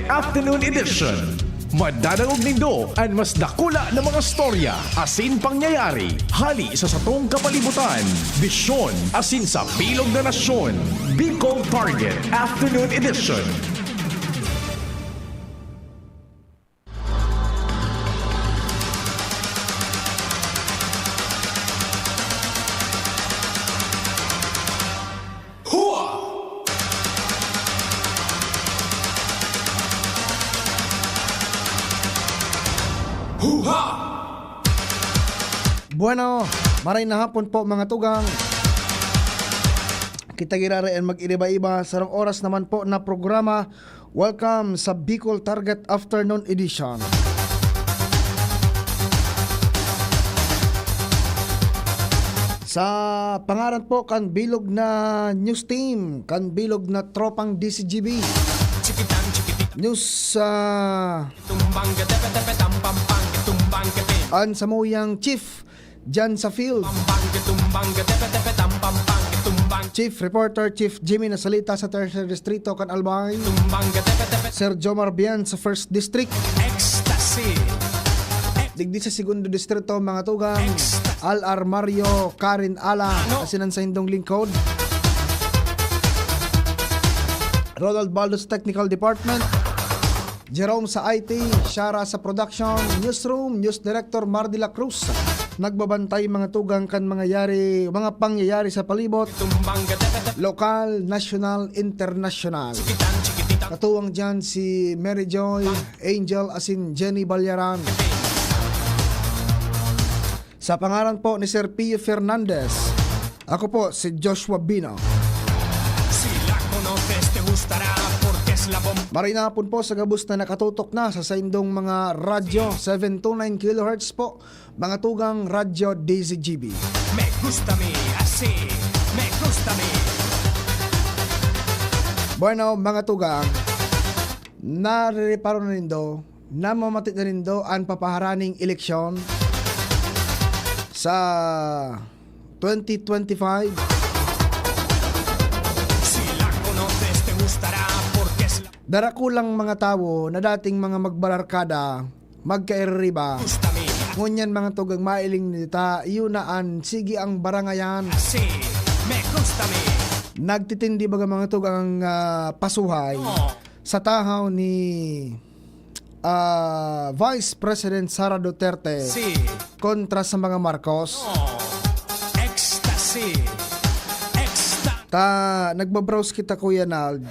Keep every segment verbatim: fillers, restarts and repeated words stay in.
Afternoon Edition. Madadangog nindo an mas dakula na mga storya asin pangyayari hali sa satong kapalibutan, bisyon asin sa bilog na nasyon. Bicol Target Afternoon Edition. Hua! Huha! Bueno, maray na hapon po, mga tugang. Kita giraray an mag-iriba-iba. Sarong oras naman po na programa. Welcome sa Bicol Target Afternoon Edition. Sa pangaran po kan bilog na news team, kan bilog na tropang D C G B. News, ah, an samuyang chief dyan sa field. Chief Reporter, Chief Jimmy Nasalita sa Tercer Distrito kan Albay. Sir Jomar Bian sa First District. Ecstasy. Digdi sa Segundo Distrito, mga tugang. Al Armario, Karen Ala, asin an saindong lingkod. Ronald Baldo sa Technical Department. Jerome sa I T, Shara sa Production, Newsroom, News Director Mar de la Cruz. Nagbabantay, mga tugang, kan mga yari, mga pangyayari sa palibot, lokal, nasyonal, internasyonal. Katuwang dyan si Mary Joy, Angel, asin Jenny Balyaran. Sa pangaran po ni Sir Pio Fernandez, ako po si Joshua Bino. Si La Conoces te gustará porque es la bomba. Maray na hapon po sa gabos na nakatutok na sa saindong mga radyo, seven two nine kilohertz po, mga tugang Radyo D Z G B. Me gusta mi, así, me gusta mi. Bueno, mga tugang, narireparo na nindo, namamati na nindo an papaharaning eleksyon sa twenty twenty-five? Si La Conoces te gustará porque es la Darakulang mga tawo na dating mga magbararkada, magkairiba. Gusta mi. Ngunyan, mga tugang, mailing nita, iyo na an sige ang barangayan. Así, me gusta mi. Nagtitindi baga, mga tugang, ang, ah, pasuhay Oh. sa tahaw ni, ah, Vice President Sara Duterte Si. kontra sa mga Marcos. Oh. Ecstasy. Exta- Ta, nagbabrowse kita, Kuya Nald,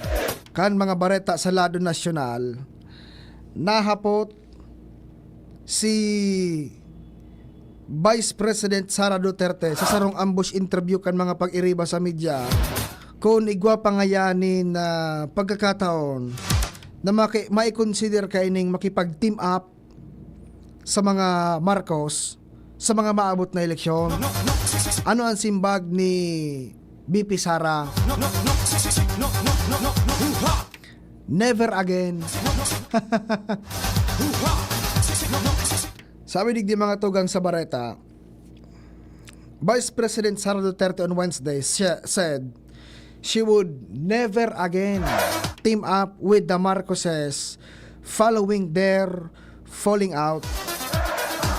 kan mga bareta sa lado nasyonal. Nahapot si Vice President Sara Duterte sa sarong ambush interview kan mga pag-iriba sa media, kun igwa pa ngayanin na pagkakataon na maki-, maikonsider kaining makipag-team up sa mga Marcos sa mga maabot na eleksyon. Ano ang simbag ni V P Sara? Never again. Sabi digdi, mga tugang, sa bareta, Vice President Sara Duterte on Wednesday, siya said she would never again team up with the Marcoses following their falling out.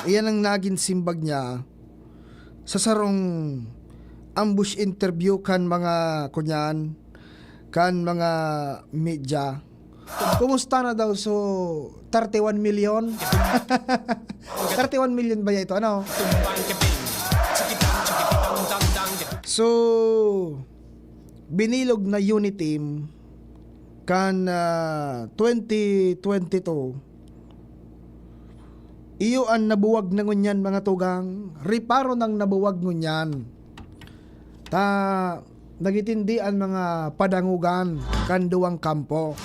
Iyan ang naging simbag niya sa sarong ambush interview kan mga, kunyan, kan mga media. Kumusta na daw? So, thirty-one million? Thirty-one million ba ito? Ano? So, binilog na Uniteam kan, ah, twenty twenty-two. Iyo an nabuwag na ngunyan, mga tugang. Reparo nang nabuwag ngunyan. Ta, nagitindi an mga padangogan kan duwang kampo.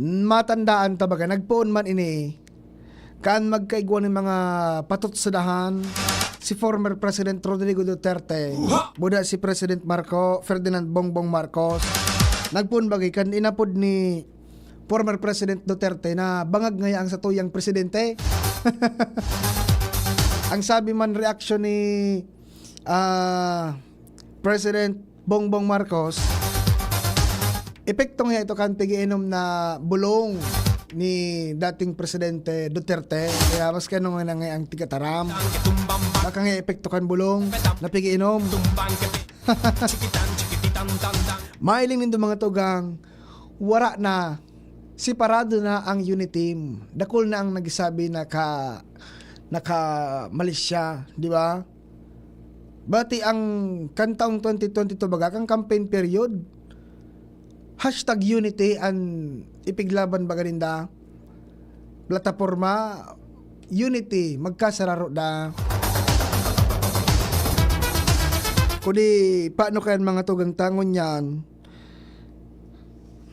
Matandaan ta baga, nagpoon man ini kan magkaigwa nin mga patot sa dahan, si former President Rodrigo Duterte, buda si President Marco, Ferdinand Bongbong Marcos. Nagpoon bagay kan inapod ni former President Duterte na bangag ngaya ang satuyang presidente. Ang sabi man, reaksyon ni, ah, President Bongbong Marcos, epekto nga ito kan pigiinom na bulong ni dating Presidente Duterte. Kaya maski ano nga na nga ang tigataram, baka nga epekto kan bulong na pigiinom. Mailing nindo mga tugang, wara na, separado na ang UniTeam. Dakul na ang nagsabi na ka, nakamalisya, di ba? Bati ang kan taong twenty twenty-two baga, kan campaign period, hashtag unity an ipiglaban baga ninda. Plataporma, unity, magkasararo da. Kudi, paano kaya ang mga tugang tangon yan?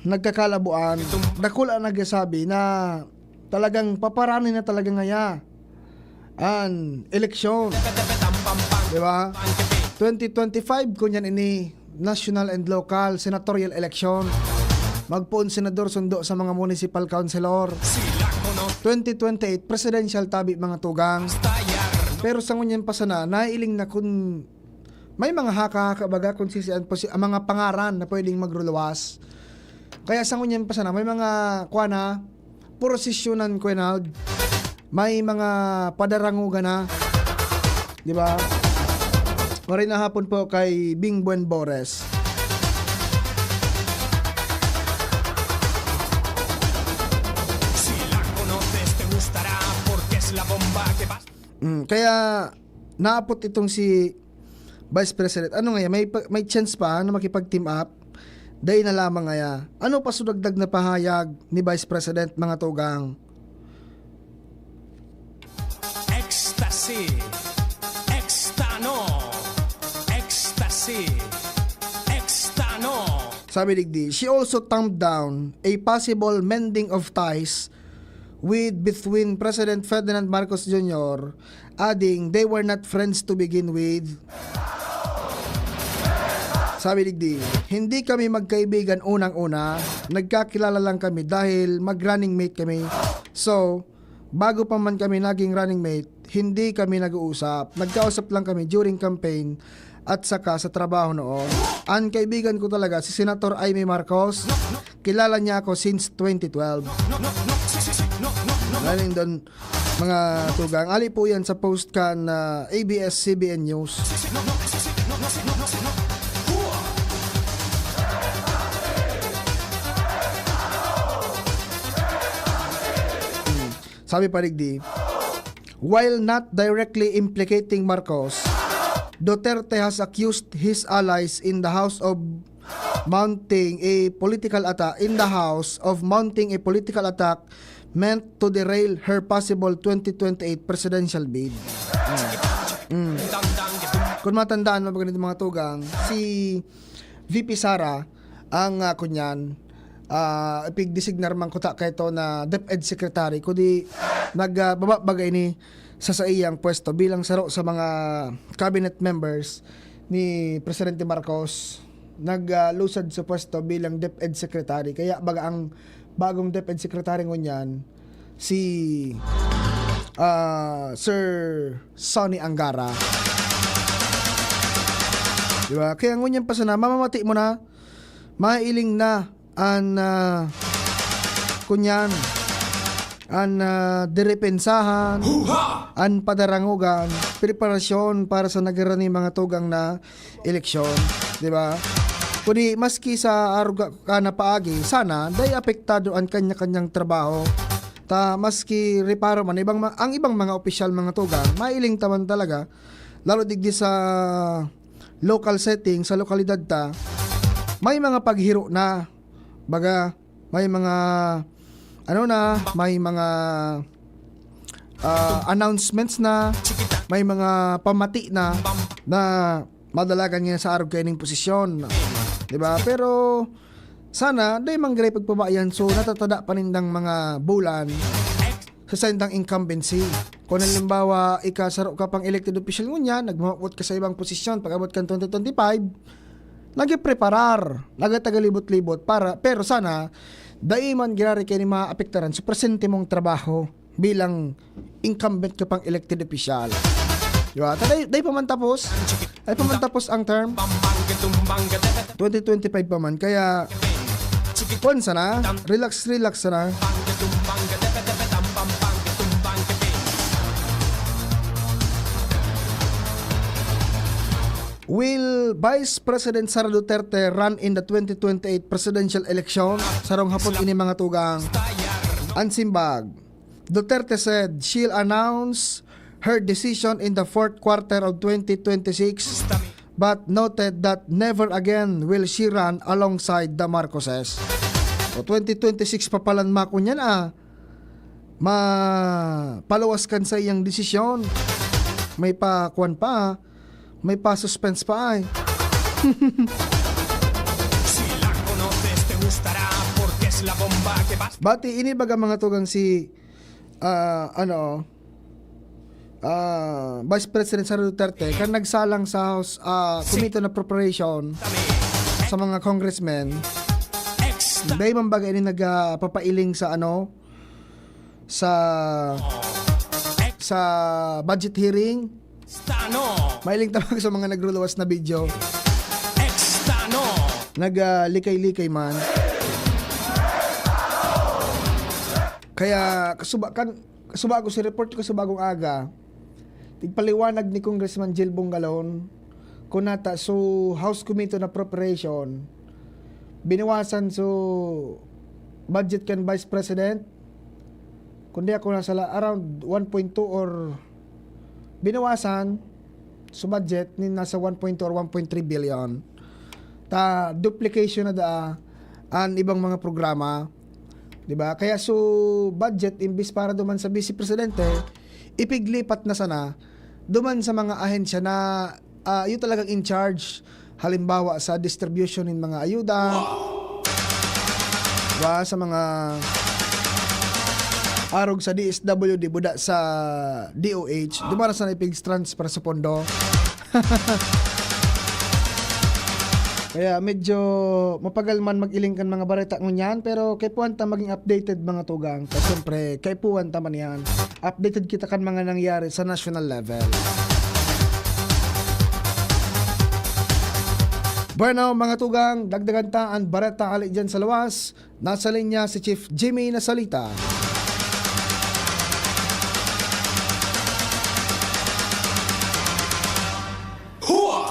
Nagkakalabuan. Dakul ang nagsasabi na talagang paparani na talaga ngaya an eleksyon. Di ba? Twenty twenty-five, kunyan ini, national and local senatorial election. Magpoon senador sundo sa mga municipal councilor. Twenty twenty-eight, presidential tabi, mga tugang. Pero sa ngunyan pa sana, naiiling na kun may mga haka-haka baga kung sisian po si, ang mga pangaran na pwedeng magruluwas. Kaya sa ngunyan pa sana, may mga, kuwan na, prosesyonan, Kuya Nald. May mga padarangugan na. Di ba? Maray na hapon po kay Bing Buen Bores. Si la conoces, te gustará, porque es la bomba que va. Mm, kaya naapot itong si Vice President. Ano ngaya, may pa, may chance pa na makipag-team up? Dai na lamang ngaya. Ano pa sudagdag na pahayag ni Vice President, mga tugang? Ecstasy. Extano. Ecstasy. Extano. Sabi digdi, she also thumbed down a possible mending of ties with between President Ferdinand Marcos Junior, adding, "They were not friends to begin with." Sabi digdi, "Hindi kami magkaibigan unang-una, nagkakilala lang kami dahil mag-running mate kami. So, bago pa man kami naging running mate, hindi kami nag-uusap. Nagkausap lang kami during campaign at saka sa trabaho noon. Ang kaibigan ko talaga, si Senator Imee Marcos. Kilala niya ako since twenty twelve." Galing doon, mga tugang. Ali po yan sa post kan, ah, A B S C B N News. Hmm. Sabi pa digdi, while not directly implicating Marcos, Duterte has accused his allies in the House of mounting a political attack, in the House of mounting a political attack meant to derail her possible twenty twenty-eight presidential bid. Mm. Mm. Kung matandaan mo ba ganito, mga tugang, si V P Sara ang, ah, kunyan, ah, ipigdesignar man kuta kaito na DepEd Secretary, kundi nag, ah, baba baga ini sa saiyang pwesto bilang saro sa mga cabinet members ni Presidente Marcos. Nag, ah, lusad sa pwesto bilang DepEd Secretary. Kaya baga ang bagong DepEd Secretary ngunyan, si, ah, Sir Sonny Angara. Di ba? Kaya ngunyan pa sana, mamamati mo na, mailing na an, ah, kunyan, an, ah, derepensahan, an padarangugan, preparasyon para sa nagirani mga tugang na eleksyon, di ba? Kundi maski sa aruga ka na paagi, sana dai apektado an kanya-kanyang trabaho. Ta maski reparo man, ibang ma-, ang ibang mga opisyal, mga tugang, mailing ta man talaga, lalo digdi sa local setting, sa lokalidad ta, may mga paghiro na. Baga, may mga, ano na, may mga, ah, announcements na, may mga pamati na, na madalagan niya sa arog kaining posisyon. Di ba? Pero, sana, dai man gray pagpabayan. So, natatada pa nindang mga bulan sa saindang incumbency. Kung halimbawa, ika saro ka pang elected official ngunyan, nagmamapot ka sa ibang posisyon pag-abot kan twenty twenty-five, nagpreparar, nagatagalibot-libot para, pero sana, dai man giraray kaini maapektaran sa presente mong trabaho bilang incumbent ka pang elected official. Di ba? Tay, tay pa man tapos. Ay pa man tapos ang term. Twenty twenty-five pa man. Kaya, kuwan sana. Relax, relax sana. Will Vice President Sara Duterte run in the twenty twenty-eight presidential election? Sarong hapon ini, mga tugang. An simbag. Duterte said she'll announce her decision in the fourth quarter of twenty twenty-six, but noted that never again will she run alongside the Marcoses. O, twenty twenty-six pa palan makunyan, ah. Mapaluwas kan sa iyang desisyon. May pa, kuwan pa, ah. May pa-suspense pa, ay. Si la conoces, te gustará, porque es la bomba que va. Bati, ini baga, mga tugang, si, ah, ano, ah, Vice President Sara Duterte, kan nagsalang sa House, ah, Committee on Appropriation sa mga congressmen. Extra. Dahil man baga ini nagpapailing sa, ano, sa, sa budget hearing. Stano. Mailing tabang sa mga nagluluwas na video. Extano. Nag, ah, likay-likay man. Kaya, kasuba-, kan, kasubago si report ko sa bagong aga, tigpaliwanag ni Congressman Jill Bongalon, kunata, so House Committee on Appropriation, binawasan so budget kan Vice President, kundi ako nasa la-, around one point two or binawasan so budget ni nasa one point two or one point three billion. Ta duplication na daa an ibang mga programa, di ba? Kaya so budget, imbis para duman sa Vice Presidente, ipiglipat na sana duman sa mga ahensya na, ah, yun talagang in charge. Halimbawa, sa distribution nin mga ayuda, di ba? Sa mga arog sa D S W D, buda sa D O H, duman na sana ipig-transfer sa pondo. Kaya medyo mapagal man mag-iling kan mga bareta ngunyan, pero kaipuhan ta maging updated, mga tugang. Kasi siyempre, kaipuhan ta man yan. Updated kita kan mga nangyari sa national level. Bueno, mga tugang, dagdagan ta an bareta hali dyan sa luwas. Nasa linya si Chief Jimmy Nasalita. Hua!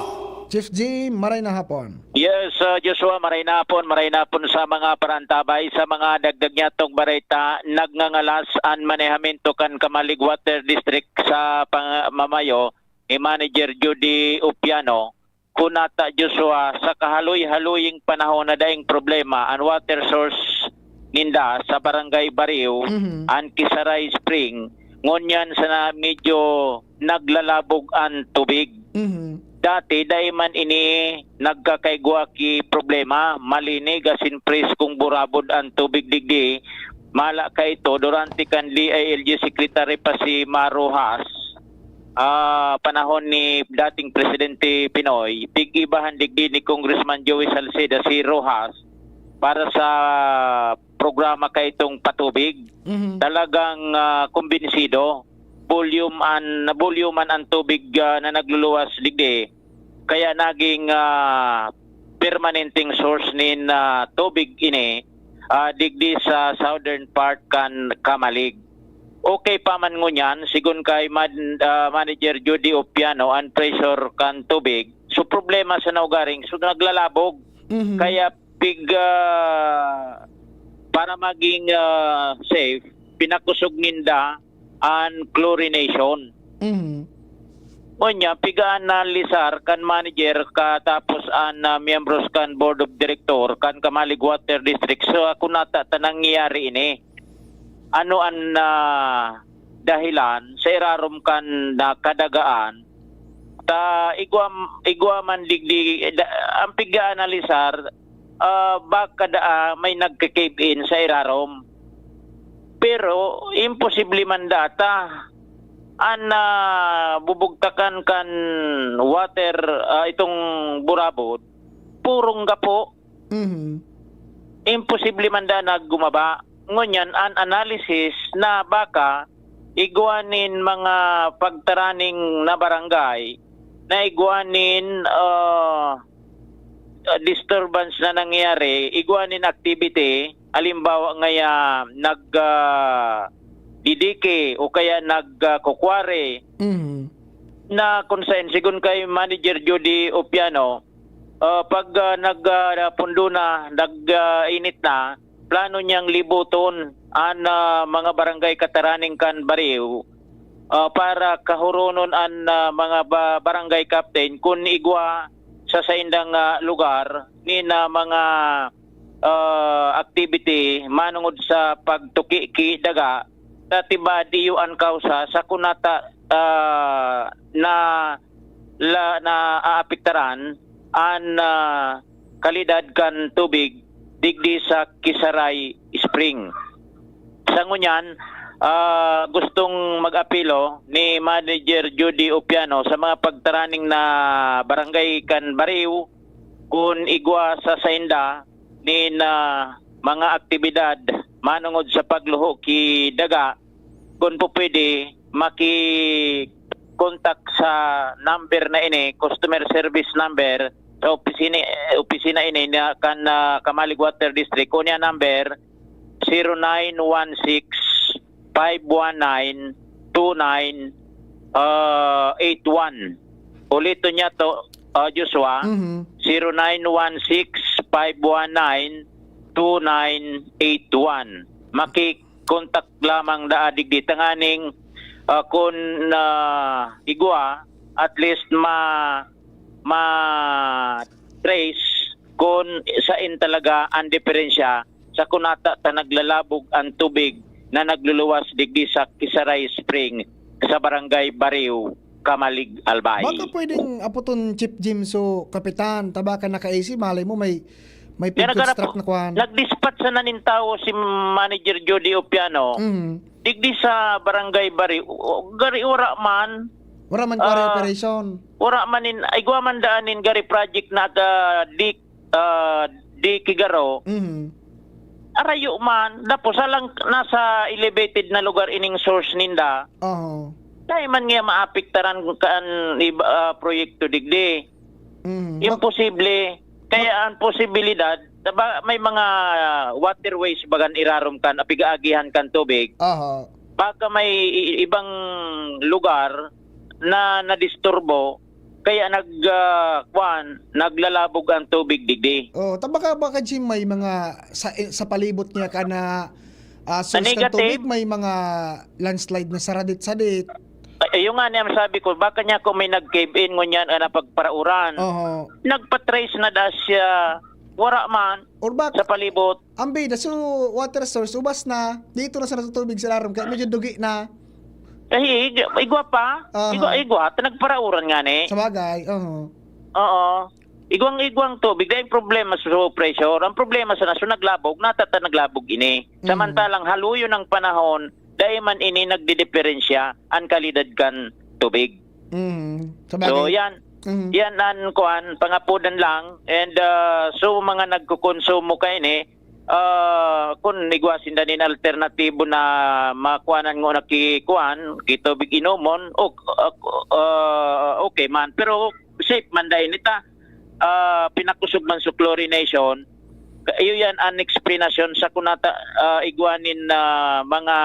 Chief Jim, maray na hapon. Yes, ah, Joshua, maray na hapon, maray na hapon sa mga parantabay. Sa mga dagdag niyatong bareta, nagngangalas an manehamento kan Camalig Water District sa pang-, mamayo ni Manager Judy Upiano. Kunata, Joshua, sa kahaloy-haloying panahon na daing problema an water source ninda sa Barangay Bariw, Mhm. an Kisaray Spring, ngunyan sana medyo naglalabog an tubig. Mhm. Dati, dai man ini nagkakaigwa ki problema, malinig asin preskong burabod an tubig digdi. Mala kaito, durante kan D I L G Secretary pa si Mar Roxas, ah, panahon ni dating Presidente Pinoy, pig-ibahan digdi ni Congressman Joey Salceda si Roxas para sa programa kaitong patubig. Mhm. Talagang, ah, kumbinsido, volume an, volume man ang tubig, ah, na nagluluwas digdi. Kaya naging, ah, permanenteng source nin, ah, tubig ini, ah, digdi sa southern part kan Camalig. Okay pa man ngunyan, sigon kay man-, ah, Manager Judy Opiano, ang pressure kan tubig. So, problema sa naugaring, so, naglalabog. Mhm. Kaya pig, ah, para maging, ah, safe, pinakusog ninda an chlorination. Mhm. Ngunyan, pig-aanalisar kan manager katapos an, ah, miyembros kan Board of Director kan Camalig Water District. So, ako nata ta nangyayari ini. Ano an, ah, dahilan sa irarom kan, ah, kadagaan? Ta igwa, igwa man digdi, da-, ang pig-aanalisar, ah, baka daa may nagka-cave-in sa irarom. Pero imposible man daa ta. An, ah, bubugtakan kan water, ah, itong burabod, purong gapo. Mhm. Imposible man daa na gumaba. Ngunyan, an analysis na baka igwa nin mga pagtaraning na barangay na igwa nin, ah, ah, disturbance na nangyari, igwa nin activity, halimbawa ngaya nag, ah, didiki o kaya nag, ah, kukware Mhm. na kung saan, sigon kay Manager Judy Opiano, ah, pag, ah, nag, ah, pundo na, nag, ah, init na, plano niyang libuton an, ah, mga barangay kataraning kan bariw, ah, para kahuronon an, ah, mga ba-, barangay captain kun igwa sa saindang, ah, lugar nin, ah, mga, ah, activity manongod sa pagtuki ki daga, ta tiba diyo an kausa sa kunata, ah, na la-, naaapektaran an, ah, kalidad kan tubig digdi sa Kisaray Spring. Sa ngunyan, ah, gustong mag-apelo ni Manager Judy Opiano sa mga pagtaraning na barangay kan bariw kun igwa sa sainda nin, ah, mga aktibidad manongod sa pagluho ki daga, kun po pwede, maki-contact sa number na ini, customer service number, sa opisina, opisina ini na kan, ah, Camalig Water District. Kunya number, zero nine one six, five one nine, two nine, ah, eight one. Uliton niya to, ah, Joshua, Mhm. zero nine one six, five one nine, two nine eight one. Maki-contact lamang daa digdi tanganing, ah, kun, ah, igwa, at least ma-, ma-trace kun sain talaga an diferensya sa kunata ta naglalabog an tubig na nagluluwas digdi sa Kisaray Spring sa Barangay Bariw, Camalig, Albay. Baka pwedeng aputon, Chief Jim, so kapitan, ta baka naka-A C, malay mo may, may Kaya pigkon naganap, struck na kwan. Nag-dispatch sana nin tawo si Manager Jody Opiano. Mm. Digdi sa Barangay Bari, o, gari wara man. Wara man kuwari Ah, operasyon. Wara man nin, igwa man daan nin gari project na ga di, ah, di Kigaro. Mhm. Arayo man, tapos alang nasa elevated na lugar ining source ninda. Oho. Dai man nga maapektaran kan iba, ah, proyekto digdi. Mm. Imposible. Kaya ang posibilidad, diba, may mga waterways bagan irarom kan, pig-aagihan kan tubig. Aha. Baka may i-, ibang lugar na nadisturbo, kaya nag, ah, kwan, naglalabog ang tubig digdi. Oh, ta baka, baka, Jim, may mga sa, sa palibot niya ka na, ah, Na source kan negative? tubig, may mga landslide na saradit-sadit. Ay, ayun nga niya, sabi ko, baka niya kung may nag-cave in, ngunyan, ah, napagparauran. Oho. Nagpa-trace na daa siya, wara man, Or bak-, sa palibot. Ang bida, so, water source, ubas na, dito na sa natutubig sa larom, kaya medyo dugi na. Ay, ig-, igwa pa. Aha. Igwa, igwa, ta nagparauran nga ni. Sabagay, oho. Oo. Igwang-igwang tubig, dai problema sa pressure. Ang problema sa naso naglabog, natata naglabog ini. Mm. Samantalang haluyon ng panahon, dai man ini nagdidiperensya an kalidad kan tubig. Mm, sabagay. So, yan. Mm. Yan an kuan, pangapodan lang. And, ah, so, mga nagkukonsumo kaini, ah, kun igwa sinda nin alternatibo na makuanan ngona ki kuan, ki tubig inomon, ok-, ah, ah, okay man. Pero safe man dai nita, ah, pinakusog man sa chlorination. Iyo yan an explanation sa kunata, ah, igwa nin, ah, mga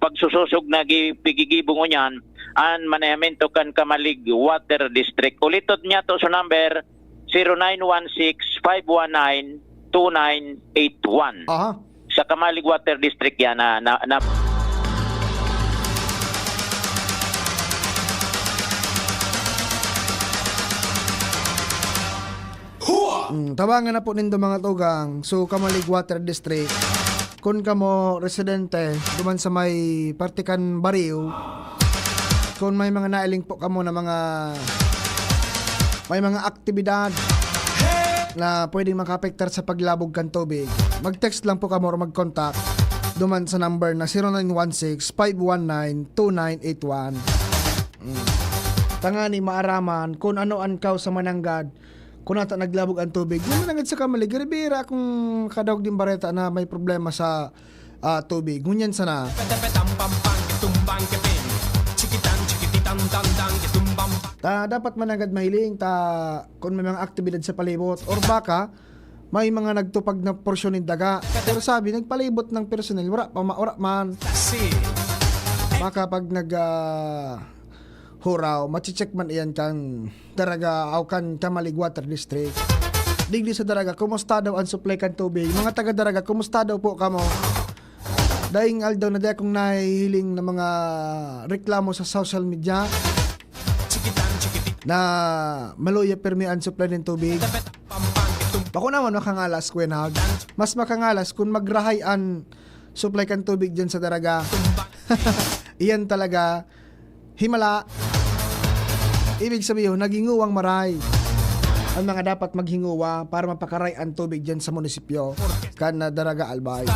pagsusosog na gi-, pigigibo ngunyan an manehamiento kan Camalig Water District. Uliton niya to sa number, zero nine one six, five one nine, two nine eight one. Aha. Sa Camalig Water District yan na, na, na Hua! Mm, tabangan na po nindo, mga tugang. So, Camalig Water District. Kun kamo residente duman sa may parte kan Bariw, kun may mga nailing po kamo na mga, may mga aktibidad na pwedeng makaapektar sa paglabog kan tubig, mag-text lang po kamo or mag-contact duman sa number na zero nine one six, five one nine, two nine eight one. Mm. Tangani maaraman kun ano an cause sa mananggad kun ata naglabog ang tubig. Yun na nga sa Camalig, Rivera, akong kadawog din bareta na may problema sa ah, tubig. Ngunyan sana. Ta dapat mananggad mahiling ta kun may mga aktibidad sa palibot or baka may mga nagtupag na porsyon nin daga. Pero sabi, nagpalibot ng personel, wala pa ma-, wala man. Makapag nag, ah, huraw, mache-check man iyan kan Daraga o kan Camalig Water District. Digdi sa Daraga, kumusta daw ang supply kan tubig? Mga taga Daraga, kumusta daw po kamo? Daing aldaw na di akong nahihiling na mga reklamo sa social media na maluya pirmi ang supply ng tubig. Bako naman makangalas, Kuya Nag. Mas makangalas kung magrahay ang supply kan tubig dyan sa Daraga. Iyan talaga, himala. Ibig sabihin, naghinguwang maray ang mga dapat maghinguwa para mapakaray ang tubig dyan sa munisipyo kan, ah, Daraga, Albay.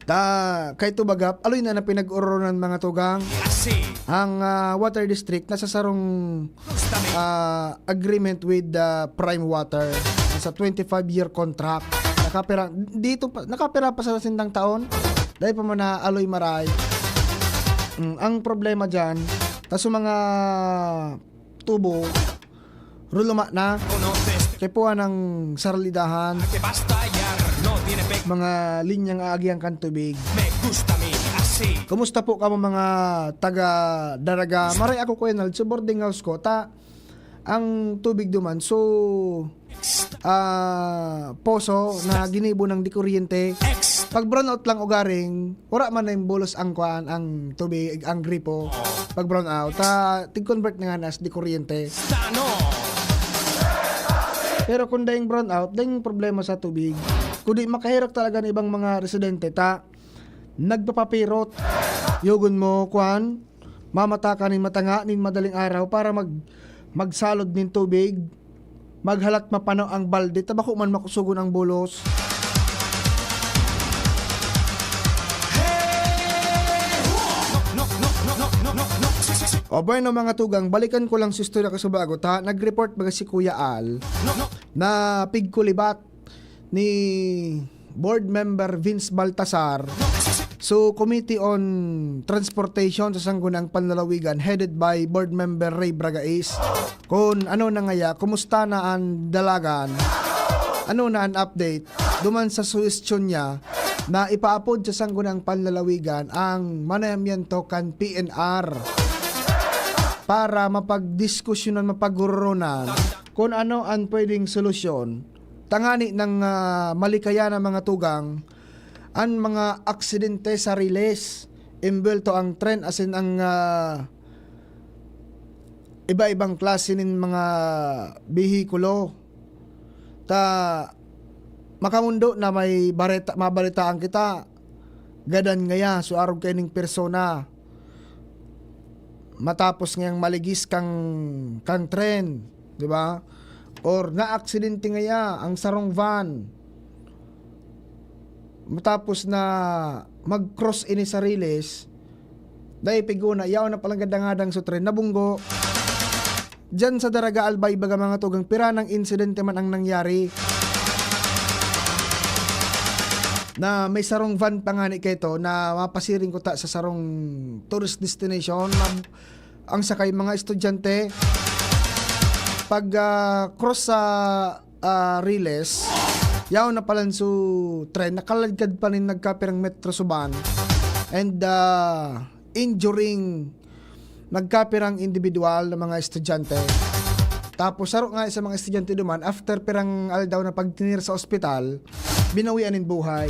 Ta, kay Tubagap, aloy na na pinag-ororonan mga tugang. Ang, ah, water district nasa sarong, ah, agreement with, ah, Prime Water. Nasa twenty-five year contract. Nakapira, dito pa, nakapira pa sa sindang taon. Dahil pa man na aloy maray. Mm, ang problema dyan, ta sa mga tubo, ruluma na. Kaya po ang saralidahan, mga linyang aagihan kan tubig. Kumusta po kamo mga taga Daraga? Maray ako, Kuya Nald, sa boarding house ko, ta, ang tubig duman, so, ah, poso na ginibo ng di kuryente. Pag brownout lang ugaring, wala man na yung bulos ang kuan, ang tubig, ang gripo. Pag brownout, ta, tig-convert na nga nas di kuryente. Pero kung daing brownout, daing problema sa tubig. Kundi makaherak talaga ng ibang mga residente, ta, nagpapapirot. Yugon mo, kuan, mamata ka nin matanga nin madaling araw para mag-, magsalod nin tubig. Maghalat mapano ang balde, ta bako man makusogon ang bulos. O bueno, mga tugang, balikan ko lang sa istorya ko sa bago, ta. Nag-report baga si Kuya Al na pigkulibat ni Board Member Vince Baltasar. So, Committee on Transportation sa Sangguniang Panlalawigan, headed by Board Member Ray Bragais, kun ano na ngaya, kumusta na an dalagan, ano na an update, duman sa suhestyon niya na ipaapod sa Sangguniang Panlalawigan ang manayamyento kan P N R para mapagdiskusyonan, mapaghurunan kun ano an pwedeng solusyon tangani nang, ah, malikayan ang mga tugang, an mga aksidente sa riles, embuwelto ang tren asin ang, ah, iba-ibang klase nin mga behikulo. Ta, makamondo na may bareta-, mabalitaan kita, gadan ngaya so arog kaining persona. Matapos ngayang maligis kang, kang tren, di ba? Or naaksidente ngaya ang sarong van. Matapos na mag-cross ini sa riles, dai piguna, yaon na palang gadang-gadang so tren, nabunggo. Diyan sa Daraga, Albay, baga mga tugang, pira nang insidente man ang nangyari na may sarong van pa ngani kaito na mapasiring ko ta sa sarong tourist destination na ang sakay mga estudyante. Pag, ah, cross sa, ah, riles, yaon na palan su tren, nakaladkad pa nin nagkapirang metro su van. And, ah, injuring nagkapirang individual na mga estudyante. Tapos, saro nga sa mga estudyante duman, after pirang aldaw na pagtinir sa ospital, binawian nin buhay.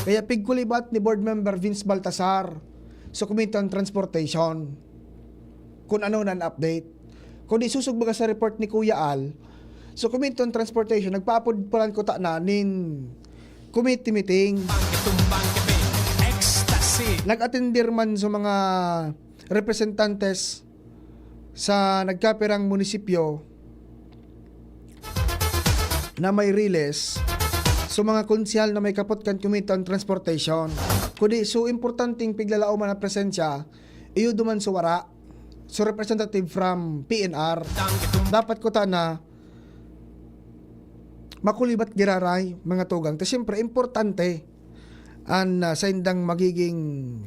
Kaya pigkulibat ni Board Member Vince Baltasar sa Committee on Transportation kun ano na an update. Kundi susog baga sa report ni Kuya Al, sa Committee on Transportation, nagpaapod palan kuta na nin committee meeting. Nag-atendir man sa mga representantes sa nagkapirang munisipyo na may riles, so mga konsehal na may kapot kan Committee on Transportation. Kundi so importanteng piglalaoman ang presensya, iyo duman so wara. So representative from P N R. Dapat kuta na makulibat giraray, mga tugang. Ta siyempre, importante an, ah, saindang magiging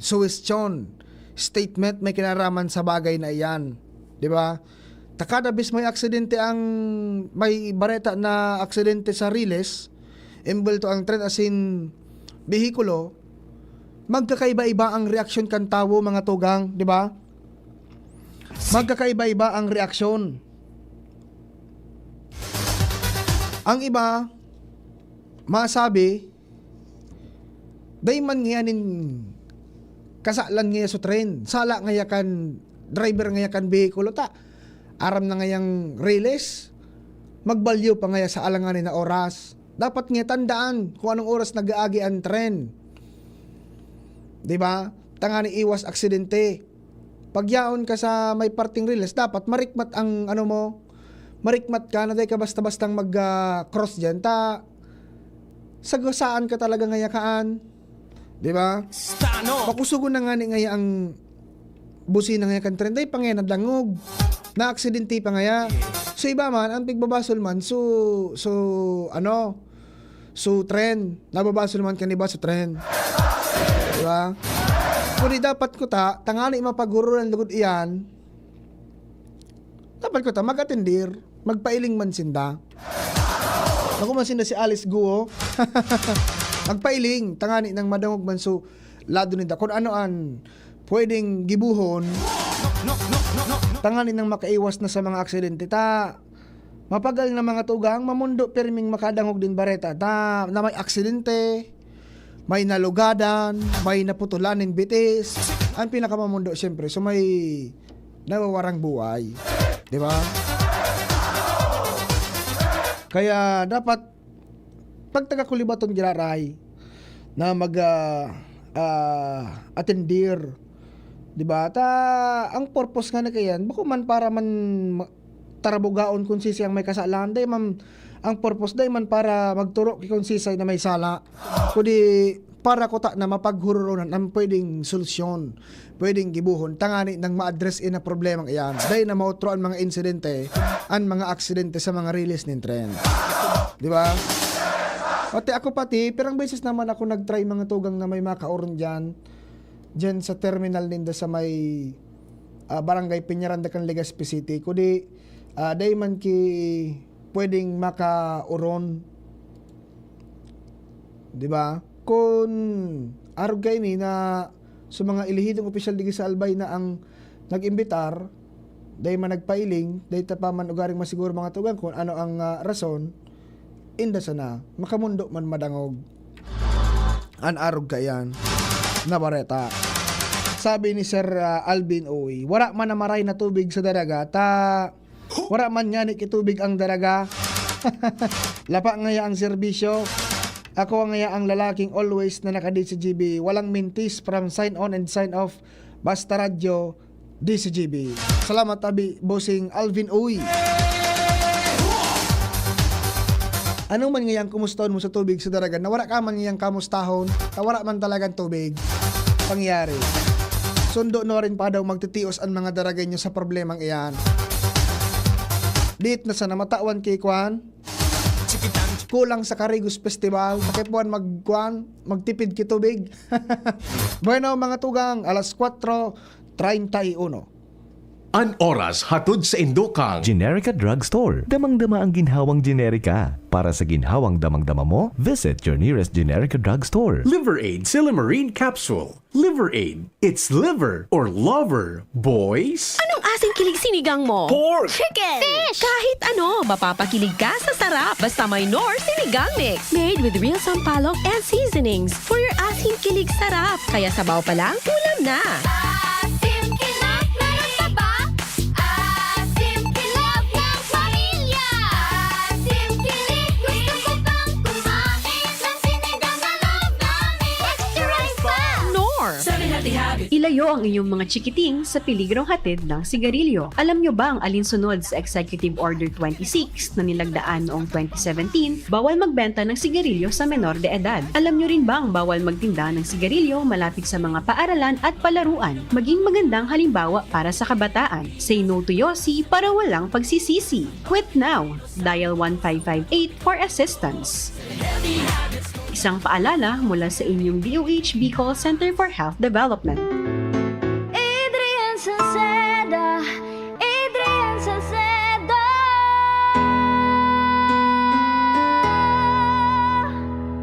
suwestyon, statement, may kinaraman sa bagay na iyan. Di ba? Ta kada bes may aksidente ang, may bareta na aksidente sa Riles, embwelto ang tren asin behikulo, magkakaiba-iba ang reaksyon kan tawo, mga tugang, di ba? Magkakaiba-iba ang reaksyon. Ang iba, masabi, dai man ngaya nin kasalan ngaya sa tren. Sala ngaya kan driver ngaya kan behikulo ta. Aram na ngayang Riles, magbalyo pa ngaya sa alanganin na oras. Dapat ngaya tandaan kung anong oras nag-aagi an tren. Di ba? Tanganing iwas aksidente. Pag yaon ka sa may parteng Riles, dapat marikmat ang ano mo, marikmat ka na dai ka basta-bastang mag, ah, cross diyan. Ta, sagasaan ka talaga ngaya kaan. Di ba? Makusugon na ngani ngaya ang busina ngaya kan tren. Dai pa ngaya nadangog. Naaksidente pa ngaya. So, iba man, ang pigbabasol man, so, so, ano, so, tren. Nababasol man kan iba sa tren. Di ba? Kundi dapat kuta, tangani mapaghururan lugod iyan, dapat kuta, mag-atendir, magpailing man sinda. Ako man sinda si Alice Guo. Magpailing, tangani nang madangog man so lado ninda. Kung ano an pwedeng gibuhon, tangani nang makaiwas na sa mga aksidente. Ta, mapagal na mga tugang, mamundo pirming makadangog din bareta. Ta, na may aksidente, may nalugadan, may naputulan nin bitis. Ang pinakamamundo, siyempre, so may nawawarang buhay. Di ba? Kaya dapat, pag taga-Kulibaton giraray, na mag, ah, ah, atendir. Di ba? Ta, ang purpose nga na kayan, bako man para man ma-, tarabugaon kung sisay ang may kasalan. Dai man, ang purpose dai man para magturo ki kung sisay na may sala. Kundi para kuta na mapaghururonan ang pwedeng solusyon, pwedeng gibuhon, tangani nang ma-address in ang problemang iyan. Dai na mautro ang mga insidente, ang mga aksidente sa mga riles nin tren. Di ba? Pati ako pati, pirang beses naman ako nag-try mga tugang na may makaoron diyan, diyan sa terminal ninda sa may, ah, Barangay Peñaranda kan Legazpi City. Kundi, ah, dai man ki pwedeng makaoron. Di ba? Kun arog kaini na sa mga elehidong opisyal digdi sa Albay na ang nag-imbitar, dai man nagpailing, dai ta pa man ugaring masiguro mga tugang kun ano ang, ah, rason, inda sana makamundo man madangog an arog kaiyan na bareta. Sabi ni Sir, ah, Alvin Uy, "Wara man na maray na tubig sa daraga, ta wara man ngani ki tubig ang daraga." Lapa ngaya ang serbisyo. Ako ngaya ang lalaking always na naka-D C G B. Walang mintis from sign on and sign off. Basta radyo, D C G B. Salamat, abi, Bossing Alvin Uy. Ano man ngayang kumustahon mo sa tubig sa daraga na wara ka man ngayang kamustahon, ta wara man talagang tubig? Pangyari. Sundo na rin pa daw magtitios ang mga daraga nyo sa problemang iyan. Diit na sana matawan kay kwan. Kulang sa Carigos Festival, pakipuan magkuan, magtipid ki tubig. Bueno, mga tugang, alas kwatro treinta y uno. An oras hatod sa indo kan Generica Drugstore. Damang-dama ang ginhawang Generica. Para sa ginhawang damang-dama mo, visit your nearest Generica Drugstore. Liver Aid Silymarin Capsule. Liver Aid. It's liver or lover, boys. Anong asim kilig sinigang mo? Pork. Chicken. Fish. Kahit ano, mapapakilig ka sa sarap. Basta may Knorr Sinigang Mix. Made with real sampalok and seasonings for your asim kilig sarap. Kaya sabaw pa lang, ulam na. Asim kilig, meron pa ba? Asim kilig ng pamilya. Asim kilig, gusto ko pang kumain ng sinigang na loob namin. Extra rice pa. Knorr. Seven Healthy Habits. Ilayo ang inyong mga chikiting sa peligrong hatid ng sigarilyo. Alam nyo bang alinsunod sa Executive Order twenty-six na nilagdaan noong twenty seventeen, bawal magbenta ng sigarilyo sa menor de edad? Alam nyo rin bang bawal magtinda ng sigarilyo malapit sa mga paaralan at palaruan? Maging magandang halimbawa para sa kabataan. Say no to Yossi para walang pagsisisi. Quit now! Dial one five five eight for assistance. Isang paalala mula sa inyong D O H Bicol Center for Health Development. Adrian Salceda, Adrian Salceda.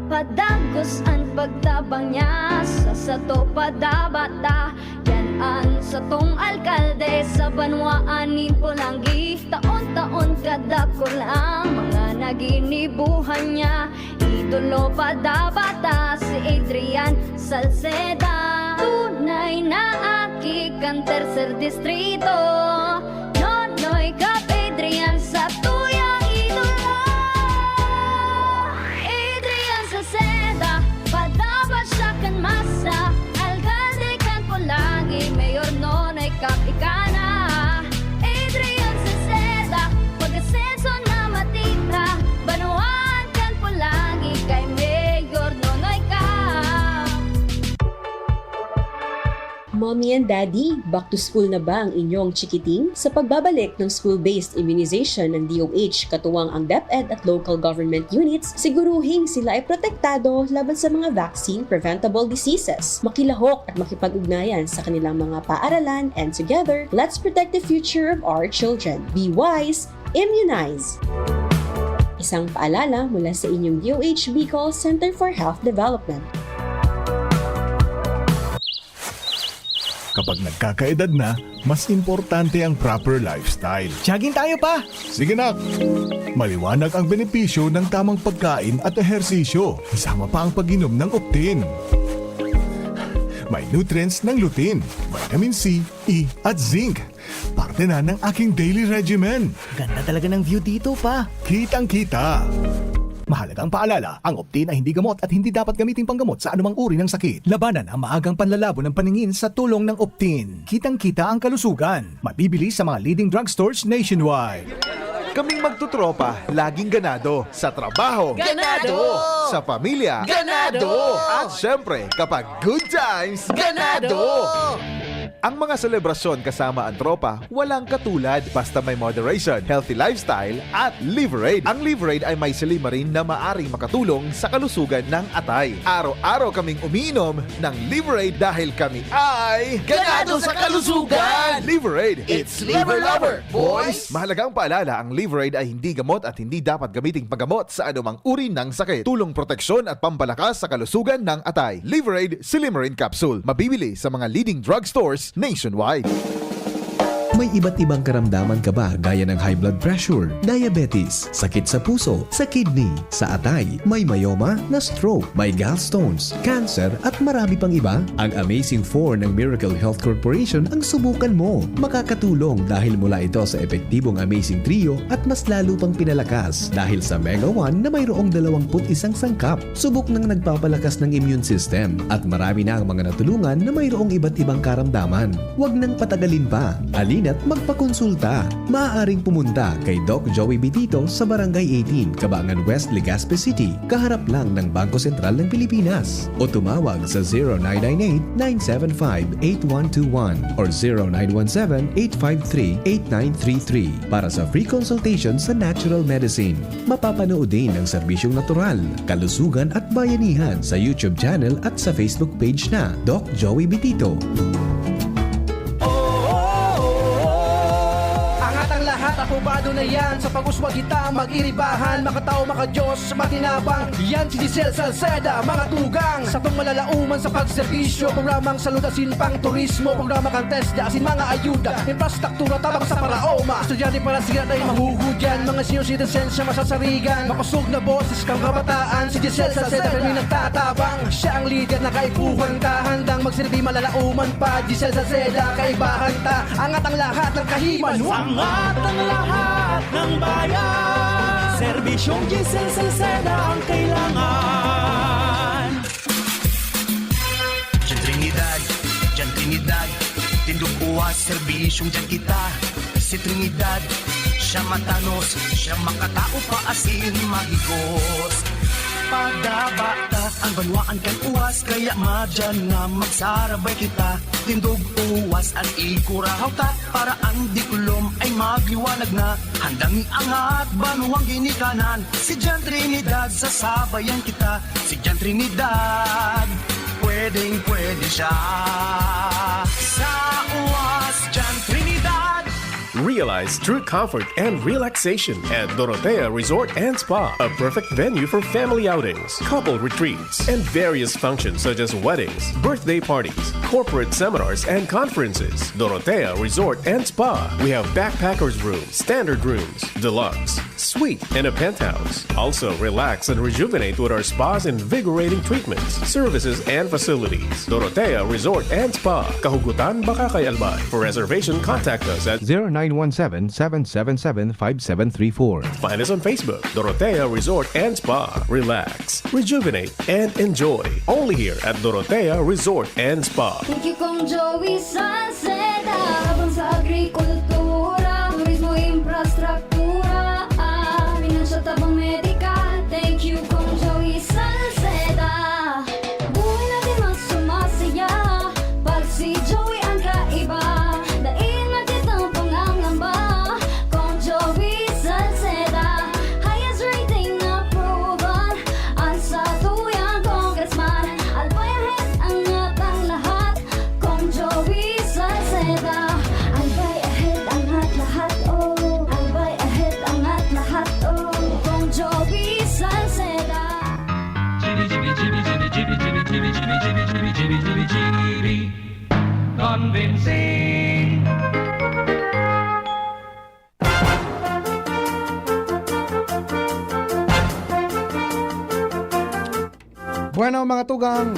Padagos an pagtabang niya sa sato padabata. Yan an satong alkalde sa banwaan nin Polangui. Taon-taon kadakul ang mga naginibuhan niya. Idolo padabata si Adrian Salceda. Tunay na aki kan Tercer Distrito. Nonoy Cap Adrian sa tuyang idolo. Adrian Salceda, padabata siya kan masa. Alkalde kan Polangui, Mayor Nonoy Cap ika na. Adrian Salceda, pag-asenso na matita. Banwaan kan Polangui kay Mayor Nonoy Cap. Mommy and Daddy, back to school na ba ang inyong chikiting? Sa pagbabalik ng school-based immunization ng D O H, katuwang ang DepEd at local government units, siguruhing sila ay protektado laban sa mga vaccine-preventable diseases. Makilahok at makipag-ugnayan sa kanilang mga paaralan, and together, let's protect the future of our children. Be wise, immunize! Isang paalala mula sa inyong D O H Bicol Center for Health Development. Kapag nagkakaedad na, mas importante ang proper lifestyle. Jogging tayo, pa! Sige, nak! Maliwanag ang benepisyo ng tamang pagkain at ehersisyo, kasama pa ang pag-inom ng Optin. May nutrients ng lutein, vitamin C, E, at zinc. Parte na ng aking daily regimen. Ganda talaga ng view dito, pa. Kitang-kita. Mahalagang paalala, ang Optin ay hindi gamot at hindi dapat gamiting panggamot sa anumang uri ng sakit. Labanan ang maagang panlalabo ng paningin sa tulong ng Optin. Kitang-kita ang kalusugan. Mabibili sa mga leading drugstores nationwide. Kaming magtotropa, laging ganado. Sa trabaho, ganado! Sa pamilya, ganado! At syempre, kapag good times, ganado! Ang mga selebrasyon kasama ang tropa, walang katulad. Basta may moderation, healthy lifestyle, at Liverade. Ang Liverade ay may silymarin na maaring makatulong sa kalusugan ng atay. Araw-araw kaming umiinom ng Liverade dahil kami ay ganado sa kalusugan! Liverade, it's Liver Lover, boys! Mahalagang paalala, ang Liverade ay hindi gamot at hindi dapat gamiting panggamot sa anumang uri ng sakit. Tulong proteksyon at pampalakas sa kalusugan ng atay. Liverade Silymarin Capsule. Mabibili sa mga leading drugstores nationwide. May iba't ibang karamdaman ka ba, gaya ng high blood pressure, diabetes, sakit sa puso, sa kidney, sa atay, may myoma, na-stroke, may gallstones, cancer, at marami pang iba? Ang Amazing Four ng Miracle Health Corporation ang subukan mo. Makakatulong dahil mula ito sa epektibong Amazing Trio at mas lalo pang pinalakas dahil sa Mega One na mayroong dalawampu't isang sangkap. Subok nang nagpapalakas ng immune system at marami na ang mga natulungan na mayroong iba't ibang karamdaman. Huwag nang patagalin pa. Halina't magpakonsulta. Maaaring pumunta kay Doc Joey Bitito sa Barangay eighteen, Cabangan West, Legazpi City, kaharap lang ng Bangko Sentral ng Pilipinas. O tumawag sa zero nine nine eight, nine seven five, eight one two one or zero nine one seven, eight five three, eight nine three three para sa free consultation sa natural medicine. Mapapanood din ang serbisyong natural, kalusugan at bayanihan sa YouTube channel at sa Facebook page na Doc Joey Bitito. Angat ang lahat, apobado na yan. Sa pag-uswag kita, mag-iribahan, makatao, makadiyos, matinabang. Yan si Giselle Salceda, mga tugang. Satong malalauman sa pagserbisyo, programang salud asin pang turismo, programa kan TESDA asin mga ayuda, infrastruktura tabang sa paraoma. Estudyante para siya tayo mahuhudyan, mga senior citizens siya masasarigan. Makosog na boses kang kabataan, si Giselle Salceda kami nagtatabang. Siya ang lider na kaipuhan ta, handang magsilbi malalauman pa. Giselle Salceda, kaibahan ta, angat ang lahat ng kahiman. Angat ang lahat ng bayan. Serbisyong Giselle Salceda ang kailangan. Diyan Trinidad, diyan Trinidad. Wa serbisyong diyan kita, si Trinidad. Siya matanos, siya makatao pa asin mahigos. Padabata ang banwaan kan uwas, kaya madyan na magsarabay kita. Tindog uwas at ikurahaw ta, para ang diplom ay magliwanag na. Handang iangat banwang ginikanan, si Jan Trinidad, sasabayan kita. Si Jan Trinidad, pwedeng pwede siya. Sa uwas, Jan Trinidad. Realize true comfort and relaxation at Dorotea Resort and Spa, a perfect venue for family outings, couple retreats, and various functions such as weddings, birthday parties, corporate seminars, and conferences. Dorotea Resort and Spa. We have backpackers room, standard rooms, deluxe, suite, and a penthouse. Also, relax and rejuvenate with our spa's invigorating treatments, services, and facilities. Dorotea Resort and Spa, Kahugutan, Bacacay, Albay. For reservation, contact us at zero nine one seven, seven seven seven, five seven three four. Find us on Facebook, Dorotea Resort and Spa. Relax, rejuvenate, and enjoy. Only here at Dorotea Resort and Spa. Thank you, Kong Joey Salceda. Habang sa agrikultura, turismo, infrastruktura, ah, pinansyal, tabang medikal. Thank you, Kong Joey Salceda. Buhay natin mas sumasaya pag si Joey ang kaiba. Dai na kitang pangangamba, Kong Joey Salceda. Highest rating na approval, ang satuyang congressman. Albay ahead, angat ang lahat, Kong Joey Salceda. Albay ahead, angat lahat, oh. Albay ahead, angat lahat, oh. Kong Joey Salceda. Convincing. Bueno, mga tugang,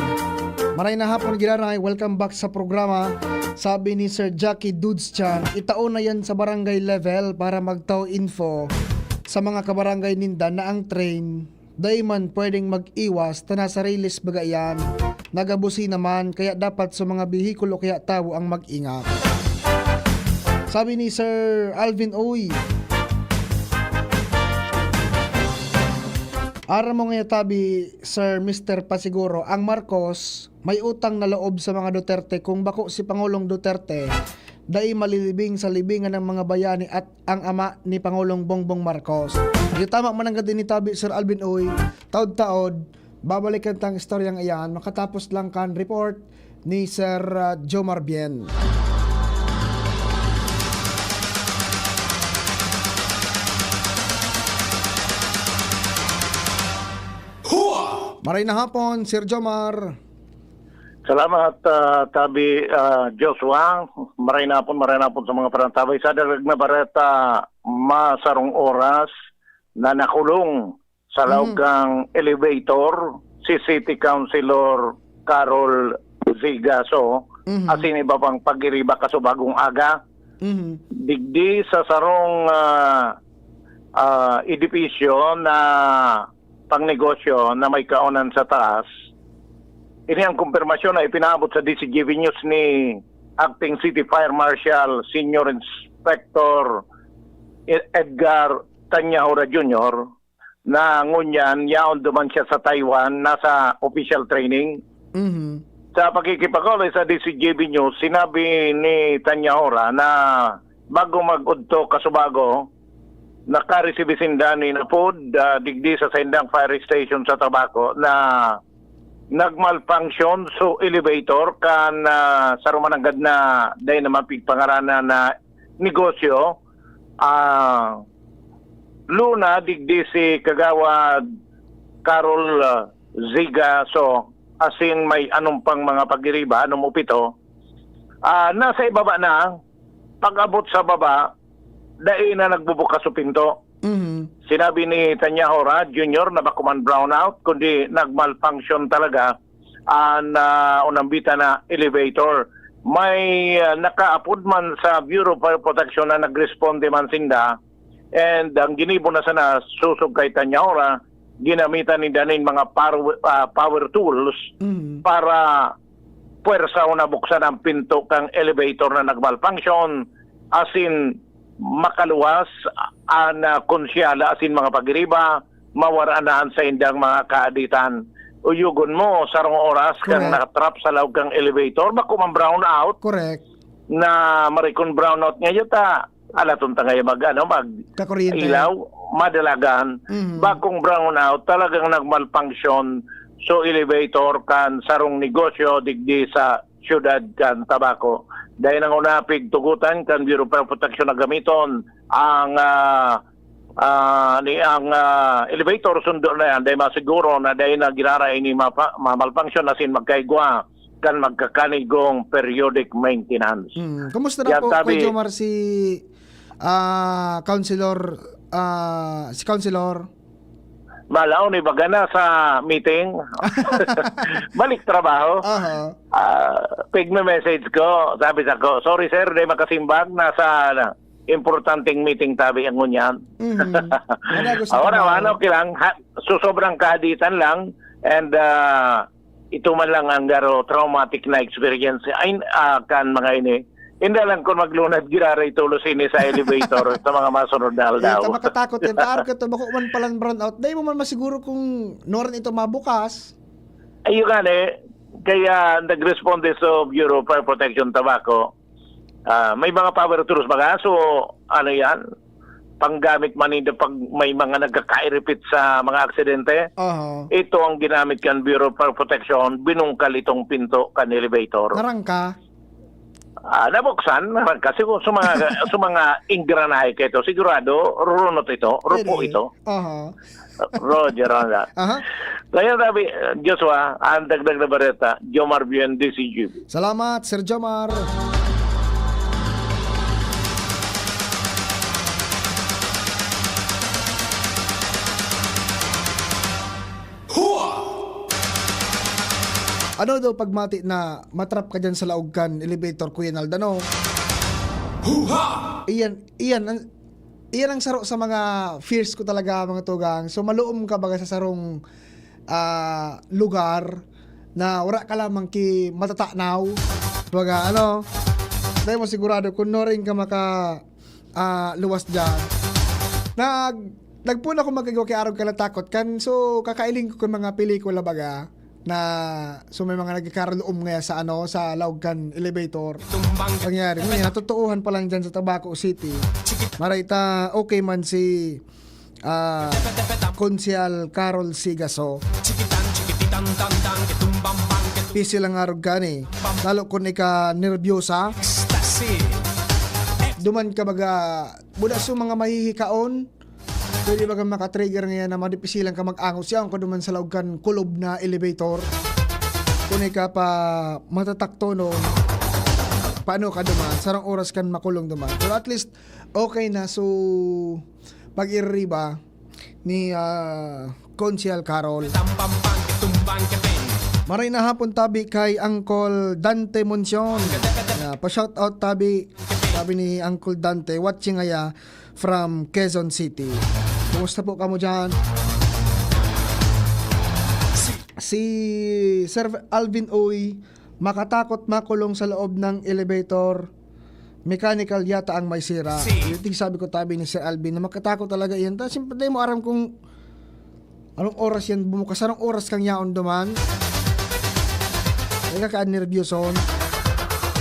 maray na hapon, Giraray. Welcome back sa programa. Sabi ni Sir Jackie Dudes Chan, itao na yan sa barangay level para magtao info sa mga kabarangay ninda na ang train dai man pwedeng mag-iwas ta nasa rails baga iyan. Nagabusina man, kaya dapat sa mga behikulo kaya tawo ang mag-ingat. Sabi ni Sir Alvin Uy, aram mo ngaya tabi, Sir Mister Pasiguro, ang Marcos may utang na loob sa mga Duterte. Kung bako si Pangulong Duterte, dai malilibing sa libingan ng mga bayani at ang ama ni Pangulong Bongbong Marcos. Iyo, tama man ang gad ini tabi, Sir Alvin Uy. Taod-taod, babalikan tang istoryang iyan makatapos lang kan report ni Sir, ah, Jomar Bien. Maray na hapon, Sir Jomar. Salamat, ah, Tabi, ah, Joshua. Maray na hapon, maray na hapon sa mga panantabay. Sa dalag na bareta, masarong oras na nakulong sa laog Mhm. kang elevator si City Councilor Carol Zigaso, Mhm. asin iba pang pagiriba kasubagong aga. Mhm. Digdi sa sarong, ah, ah, edipisyo na pangnegosyo na may kaonan sa taas, ini ang kumpirmasyon na ipinaabot sa D C G V News ni Acting City Fire Marshal Senior Inspector E-, Edgar Tanyahora Junior na ngunyan yaon duman siya sa Taiwan, nasa official training. Mhm. Sa pakikipag-uli sa D C G V News, sinabi ni Tanyahora na bago mag-udto kasubago, nakaresibi sinda nin apod, ah, digdi sa saindang fire station sa Tabaco na nagmalfunction so elevator kan, ah, sa rumananggad na dai naman pigpangaranan na negosyo, ah, Luna, digdi si Kagawad Carol, ah, Ziga. So, asin may anong pang mga pagiriba, anong upito, ah, nasa ibaba na. Pag-abot sa baba, dai na nagbubukas o pinto. Mhm. Sinabi ni Tanyahora Junior na bako man brownout, kundi nagmalfunction talaga an, ah, unambita na elevator. May, ah, nakaapod man sa Bureau of Fire Protection na nagresponde man sinda, and ang ginibo na sana susog kay Tanyahora, ginamitan ninda nin mga par-, ah, power tools Mhm. para puwersa o nabuksan ang pinto kan elevator na nagmalfunction, asin makaluwas an, ah, konsyala asin mga pagiriba, mawara na an saindang mga kaaditan. Uyogon mo, sarong oras kang Correct. nakatrap sa laog kang elevator, bako man brown out, Correct. na marikon brown out ngayon ta, alaton ta ngayon mag, ano, mag Kakuryente. ilaw, madalagan, Mhm. bakong brown out, talagang nagmalfunction. So, elevator kan sarong negosyo digdi sa siyudad kan Tabaco. Dahil nang unapig tugutan kan Bureau of Fire Protection na gamiton ang, ah, ah, ni, ang, ah, elevator, sundo na yan. Dahil masiguro na dahil na ginara ini mapa-, mamalfunction asin magkaigwa kan magkakanigong periodic maintenance. Hmm. Kumusta na Yan po, tabi. Kuya Jomar, si, ah, Councilor, ah, si Councilor? Malaw ni baga na sa meeting. Balik trabaho. Aha. Ah, pigme-message ko, sabi sa ko, "Sorry sir, di makasimbag, nasa importanteng meeting tabi ang ngunyan." Mhm. Ano, gusto Ahora, ko ano, kailang, ha, so sobrang kaaditan lang, and, ah, ito man lang ang garo traumatic na experience ay, ah, kan mga ini. Hindi lang kung maglunad giraray tulos ini sa elevator sa mga masunod na Eh, aldaw. Kamakatakot yan. Taar ka to, bako man palang brownout. Dahil mo man masiguro kung noran ito mabukas. Ayun nga, eh. Kaya nag-responde sa Bureau of Fire Protection Tabaco, ah, may mga power tools baga. So, ano yan? Panggamit man ninda pag may mga nagkakairipit sa mga aksidente. Aha. Ito ang ginamit kan Bureau of Fire Protection, binungkal itong pinto kan elevator. Narangka? Ah, nabuksan, narangka. Siguro sa mga, sa mga ingranahe kaito, sigurado, runot ito, rupo Pwede. ito. Aha. Roger, Ronda. Aha. Kaya sabi, Joshua, ang dagdag na bareta, Jomar Bien, D C G B. Salamat, Sir Jomar. Hua! Ano daw pagmati na matrap ka dyan sa laog kan elevator, Kuya Naldano? Huha! Iyan, iyan, ang, iyan ang saro sa mga fears ko talaga, mga tugang. So, maluom ka baga sa sarong, ah, lugar na wala ka lamang ki matatanaw. Baga, ano, dahil mo sigurado kung noring ka maka, ah, luwas dyan. Nag-, nagpuna ko magkagawa kay arog kalatakot kan, so, kakailing ko kan mga pelikula baga na, so, may mga nagkakaraloom ngaya sa, ano, sa laog kan elevator. Pangyari, ngayon, natotoohan pa lang dyan sa Tabaco City. Maray ta, okay man si, ah, Konsehal Carol Sigaso. Pisi lang arog gani. Lalo kung ika nerbiyosa. Duman ka baga, buda sa mga mahihikaon, pwede baga makatrigger ngayon na madipisilan ka mag-angot. Siya ang kaduman sa laog kan kulob na elevator. Kung ika pa matatakto nun, paano ka duman? Sarang oras kan makulong duman. Pero at least, okay na. So, pag-iriba ni, ah, Konsehal Carol. Maray na hapon tabi kay Uncle Dante Moncion. Yeah, pa-shout out tabi, sabi ni Uncle Dante, watching ngaya from Quezon City. Kumusta po kamo dyan? Si Sir Alvin Uy, makatakot makulong sa loob ng elevator. Mechanical yata ang may sira. Si Yung tig sabi ko tabi ni Sir Alvin na makatakot talaga iyan. Ta, siyempre, di mo aram kung anong oras yan bumukas. Anong oras kang yaon duman? Ay, kakaan nervyoson.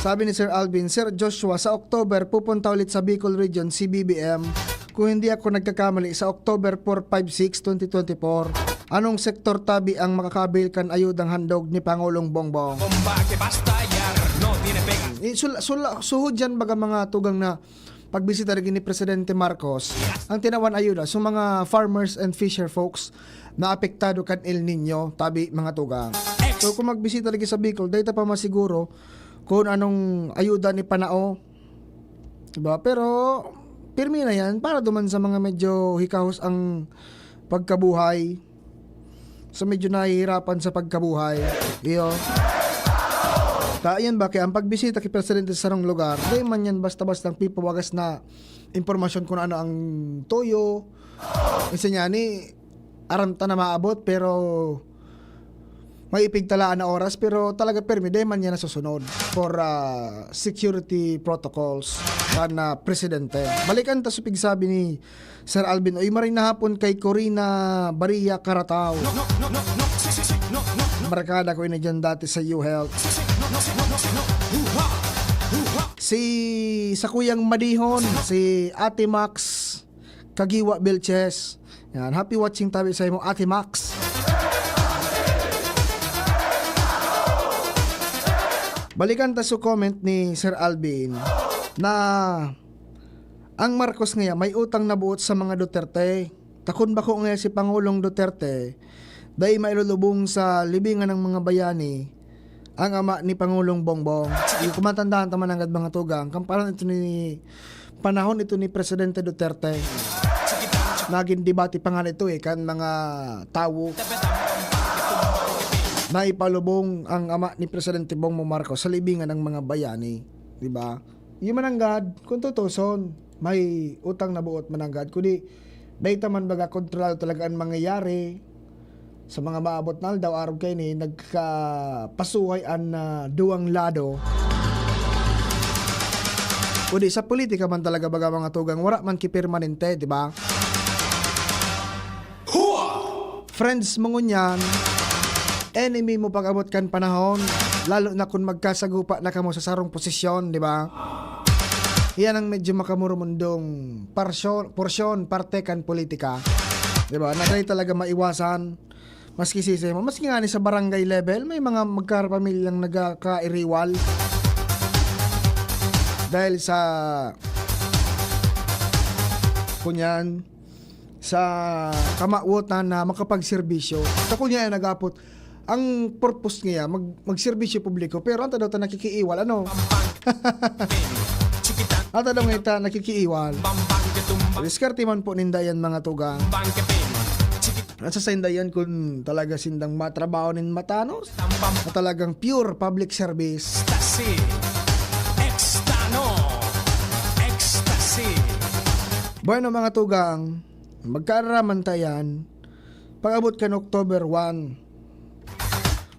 Sabi ni Sir Alvin, "Sir Joshua, sa October, pupunta ulit sa Bicol Region si B B M. Kung hindi ako nagkakamali, sa October four, five, six, twenty twenty-four. Anong sektor tabi ang makakabil kan ayudang handog ni Pangulong Bongbong?" Bomba que basta ya no tiene pega. Eh, sul-, sul-, suhod yan baga mga tugang na pagbisita lagi ni Presidente Marcos, ang tinawan ayuda sa mga farmers and fisher folks na apektado kan El Nino, tabi mga tugang. So, kung magbisita lagi sa Bicol, dahil ta pa masiguro kung anong ayuda ni Panao. Diba? Pero, pirmi na yan para duman sa mga medyo hikahos ang pagkabuhay. Sa medyo nahihirapan sa pagkabuhay. Iyo. Ta, yan ba? Kaya ang pagbisita kay Presidente sa sarong lugar, di man yan basta-basta ang pipawagas na impormasyon kung ano ang tuyo. Kasi niya ni, aram ta na maabot, pero may ipigtalaan na oras, pero talaga pirmi, dai man niya nasusunod for, ah, security protocols kan, ah, presidente. Balikan ta sa pigsabi ni Sir Alvin, oy, maray na hapon kay Corina Baria Carataw. Barkada ko ini dyan dati sa U-Health. Si Sakuyang Madihon, si Ate Max Kagiwa Vilches. Yan, happy watching tabi sa imo, Ate Max. Balikan ta sa comment ni Sir Alvin na ang Marcos ngaya may utang na buot sa mga Duterte. Ta kun bako ngaya si Pangulong Duterte, dai mailulubong sa libingan ng mga bayani ang ama ni Pangulong Bongbong. Yung kumatandahan ta man nanggad, mga tugang, kan panahon ito ni, panahon ito ni Presidente Duterte. Naging debate pa nga ito eh, kan mga tawo. Naipalubong ang ama ni Presidente Bongbong Marcos sa libingan ng mga bayani, di ba? Yung mananggad, kung tutuson, may utang na buot mananggad. Kundi, dahil ta man baga kontrolado talaga ang mangyayari sa mga maabot na aldaw, arog kaini, nagkapasuhay an, ah, duwang lado. Kundi sa politika man talaga, baga, mga tugang, wala man ki permanente, di ba? Friends mo ngunyan, enemy mo pag-abot kan panahon, lalo na kun magkasagupa na kamo sa sarong posisyon, di ba? Iyan ang medyo makamurumundong parsyon, porsyon, parte kan politika. Di ba? Na dai talaga maiwasan. Maski sisay mo, maski nga ni sa barangay level, may mga magkapamilyang nagkakairiwal. Dahil sa, kunyan, sa kamawotan na makapagserbisyo. Sa kunya yan nag-apot. Ang purpose niya, mag-, magserbisyo publiko, pero ang tadaw ta nakikiiwal, ano? Ang tadaw nga ita nakikiiwal. Diskarte man po ninda yan, mga tugang. At sa sainda yan, kung talaga sindang matrabaho nin matanos, na talagang pure public service. Ecstasy. Extano. Ecstasy. Bueno, mga tugang, magkaaraman ta yan. Pag-abot kan October one,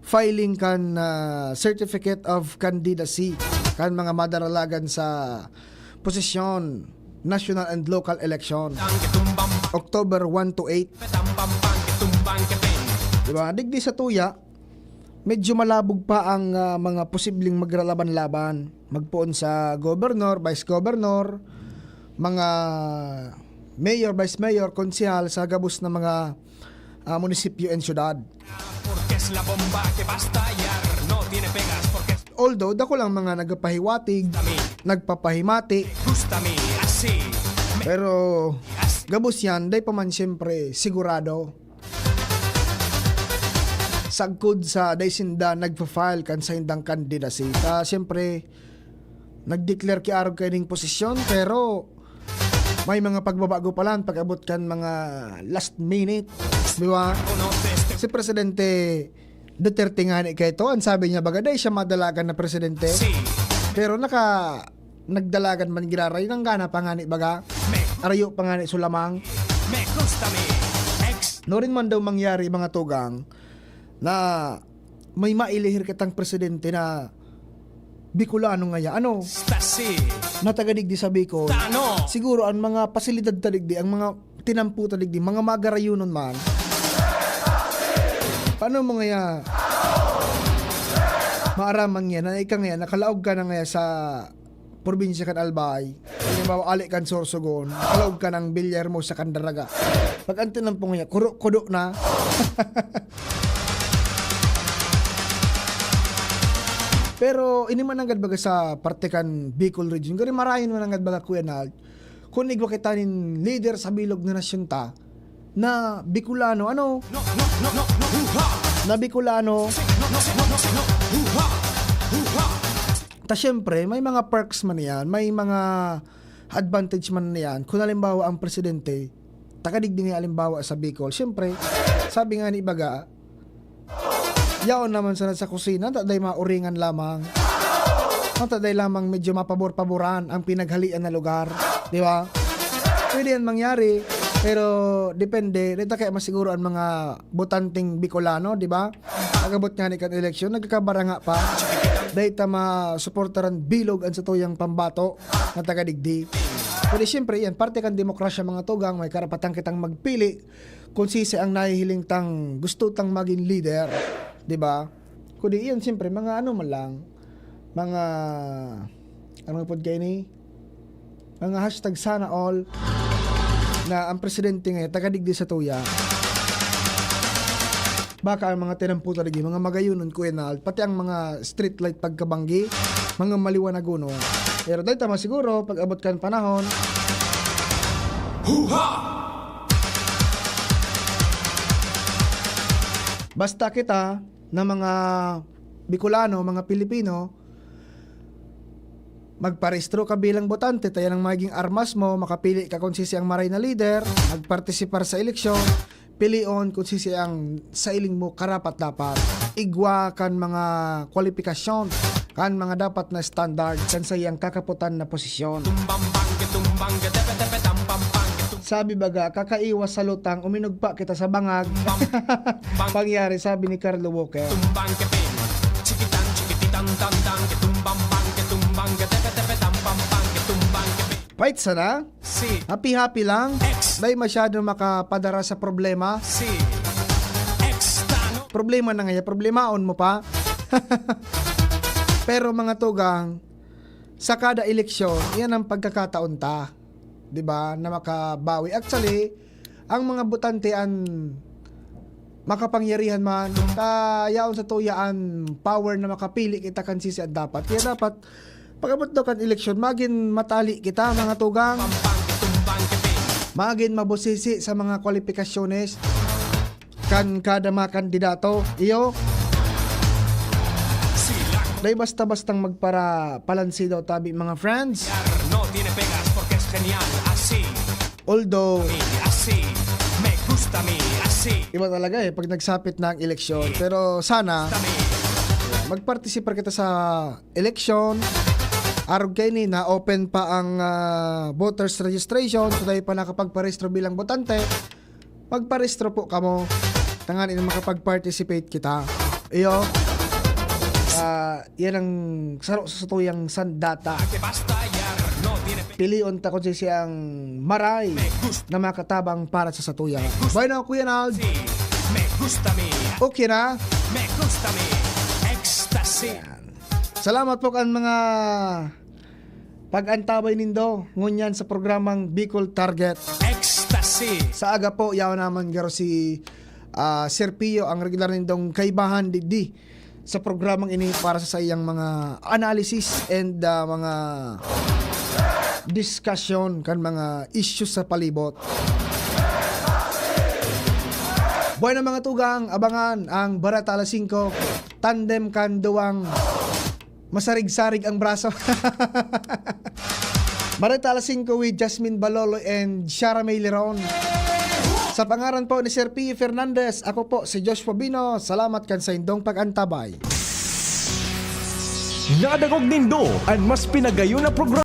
filing kan, ah, Certificate of Candidacy kan mga madaralagan sa posisyon, national and local election. October one to eight. Diba? Digdi sa tuya, medyo malabog pa ang, ah, mga posibleng magralaban-laban. Magpoon sa gobernador, vice governor, mga mayor, vice mayor, konsehal sa gabos na mga, ah, munisipyo and syudad. Porque es la bomba que va a estallar, no tiene pegas, porque es Although, dako lang mga nagpapahiwatig, nagpapahimati, gusta mi así. Pero, gabos yan, dai pa man siyempre sigurado. Sagkod sa dai sinda nagpa-file kan saindang candidacy. Ta, siyempre, nag-declare ki arog kaining posisyon, pero may mga pagbabago pa lang pag-abot kan mga last minute, di ba? Si Presidente Duterte nga ni kaito, ang sabi niya, baga, dai siya madalagan na presidente. Pero naka, nagdalagan man giraray, nanggana pa nga ni baga. Arayo pa nga ni sulamang. Me gusta mi ex. Nurin man daw mangyari, mga tugang, na may mailihir kitang presidente na Bicolano ngaya, ano? Stasi. Na taga digdi sa Bicol. Tano. Siguro ang mga pasilidad ta digdi, ang mga tinampo ta digdi, mga magarayunon man. Paano mo ngaya maaraman ngaya na ika ngaya, nakalaog ka na ngaya sa probinsya kan Albay? Halimbawa, ali kan Sorsogon, nakalaog ka ng Villahermosa kan Daraga. Pag ang tinampo ngaya, kuro-kudo na. Pero ini man nanggad baga sa parte kan Bicol Region, gari marayon man nanggad baga, Kuya Nal, kun igwa kita nin lider sa bilog na nasyon ta, na Bicolano, ano? Na Bicolano. Ta siyempre, may mga perks man yan, may mga advantage man yan. Kung halimbawa ang presidente, taga digdi nga halimbawa sa Bicol, siyempre, sabi nga ni baga, yaon naman sana sa kusina, ta dai mauringan lamang. Ang ta dai lamang medyo mapabor-paboran ang pinaghalian na lugar, di ba? Pwede yan mangyari. Pero depende, dai ta kaya masiguro ang mga botanteng Bicolano, di ba? Pag-abot ngani kan eleksyon, nagkakabaranga pa. Dai ta masuportaran bilog an satuyang pambato na taga digdi. Pero siyempre, yan, parte kan demokrasya, mga tugang, may karapatan kitang magpili kung sisay ang nahihiling tang gusto tang magin leader, di ba? Kundi iyan, siyempre, mga ano man lang, mga, ano pod kaini? Mga hashtag sana all na ang presidente ngayon, taga digdi satuya. Baka ang mga tinamputan lagi, mga magayonon, Kuya Nal, pati ang mga street light pagkabanggi, mga maliwanagon. Pero dai ta masiguro, pag-abot kan panahon. Huha! Basta kita, na mga Bicolano, mga Pilipino, magparehistro ka bilang botante, ta yan ang magiging armas mo, makapili ka kung sisay ang maray na lider, magpartisipar sa eleksyon, pilion kung sisay ang sailing mo karapat-dapat. Igwa kan mga kwalipikasyon, kan mga dapat na standard, kan saiyang kakapotan na posisyon. Tumbang bang, tumbang, tepe, tepe, tam, pam, pang, tum- Sabi baga, kakaiwas sa lutang, uminugpa kita sa bangag. Pangyari, sabi ni Carlo Walker. Tumbang kepeng, chikitan, chikititan, tandang, ketumbang bang, ketumbang, ketepe-tepe, tampang bang, ketumbang kepeng. Pait sana? Si Happy-happy lang. X. Dai masyado makapadara sa problema. Si X Tano. Problema na nga yan, problemaon mo pa. Pero mga tugang, sa kada eleksyon, yan ang pagkakataon ta, di ba, na makabawi. Actually, ang mga botante an makapangyarihan man, ta yaon sa tuya an power na makapili kita kan sisay an dapat. Kaya dapat, pag-abot daw kan eleksyon, magin matali kita, mga tugang. Magin mabusisi sa mga kwalipikasyones kan kada mga kandidato. Iyo, dai basta-bastang magpara-, palansi daw tabi, mga friends. No tiene pegas porque es genial, así. Although, me, así. Me gusta a mí, así. Iba talaga eh, pag nagsapit na ang eleksyon. Pero sana, magpartisipar kita sa eleksyon. Arog kaini na open pa ang, ah, voters registration. So, dai pa nakapagparehistro bilang botante, magparehistro po kamo. Tanganing makapag-participate kita. Iyo. Ah, yan ang saro sa satuyang sandata. Pilion ta kung sisay ang maray na makatabang para sa satuya. Bueno, Kuya Nald. Me gusta a mí. Okay na? Me gusta a mí. Ecstasy. Yan. Salamat po kan mga pag-antabay nindo ngunyan sa programang Bicol Target. Ecstasy. Sa aga po, yaon naman garo si, ah, Sir Pio, ang regular nindong kaibahan digdi sa programang ini para sa saiyang mga analysis and, ah, mga discussion kan mga issues sa palibot. Bueno, mga tugang, abangan ang Bareta Alas singko, tandem kan duwang masarig-sarig ang braso. Bareta Alas singko with Jasmine Balolo and Shara May Leron. Sa pangaran po ni Sir P. Fernandez, ako po si Joshua Bino. Salamat kan saindong pag-antabay. Nadangog nindo an mas pinagayon na programa.